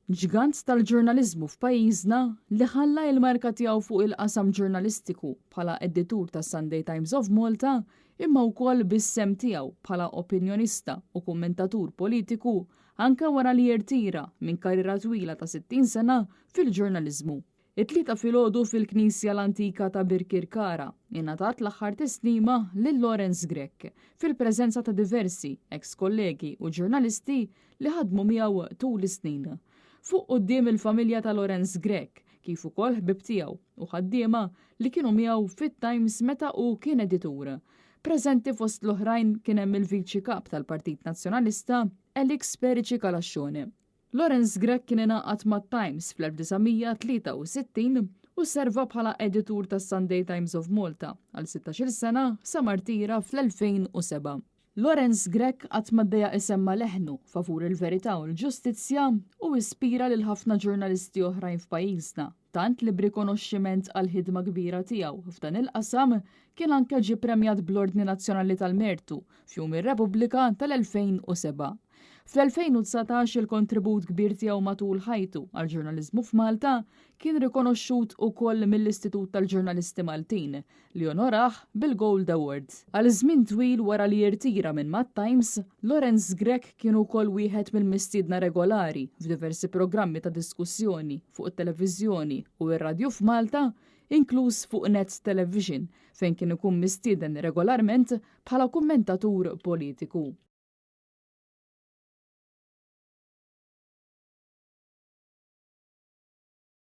Ġgant tal-ġurnaliżmu f'pajjiżna li ħalla il-marka tiegħu fuq il-qasam ġurnalistiku bħala editur tas-Sunday Times of Malta imma wkoll bis-sehem tiegħu bħala opinjonista u kummentatur politiku anke wara li jirtira minn karriera twila ta' 60 sena fil-ġurnaliżmu. It-Tlieta filgħodu fil-Knisja l-Antika ta' Birkirkara ingħatat l-aħħar tislima lil Lawrence Grech fil-preżenza ta' diversi eks kollegi u ġurnalisti li ħadmu miegħu tul is-snin. Fuq quddiem il-familja ta' Lawrence Grech, kif ukoll ħbieb tiegħu u ħaddiema li kienu miegħu fit-Times meta hu kien editur. Preżenti fost l-oħrajn kien hemm il-Viċi Kap tal-Partit Nazzjonalista Alex Perici Calascione. Lawrence Grech kien ingħaqad mat-Times fl-1963 u serva bħala editur tas-Sunday Times of Malta għal 16-il sena sa ma rtira fl-2007. Lawrence Grech qatt ma ddejjaq isemma' leħnu favur il-verità u l-ġustizzja u ispira lil ħafna ġurnalisti oħrajn f'pajjiżna tant li b'rikonoxximent għall-ħidma kbira tiegħu f'dan il-qasam kien anke ġie premjat bl-Ordni Nazzjonali tal-Mertu f'Jum ir-Repubblika tal-2007. Fl-2019 il-kontribut kbir tiegħu matul ħajtu għall-ġurnaliżmu f'Malta kien rikonoxxut ukoll mill-Istitut tal-Ġurnalisti Maltin li onorah bil-Gold Award. Għal żmien twil wara li irtira minn mat-Times, Lawrence Grech kien ukoll wieħed mill-mistiedna regolari f'diversi programmi ta' diskussjoni fuq it-televiżjoni u r-radju f'Malta, inkluż fuq Net Television fejn kien ikun mistieden regolarment bħala kummentatur politiku.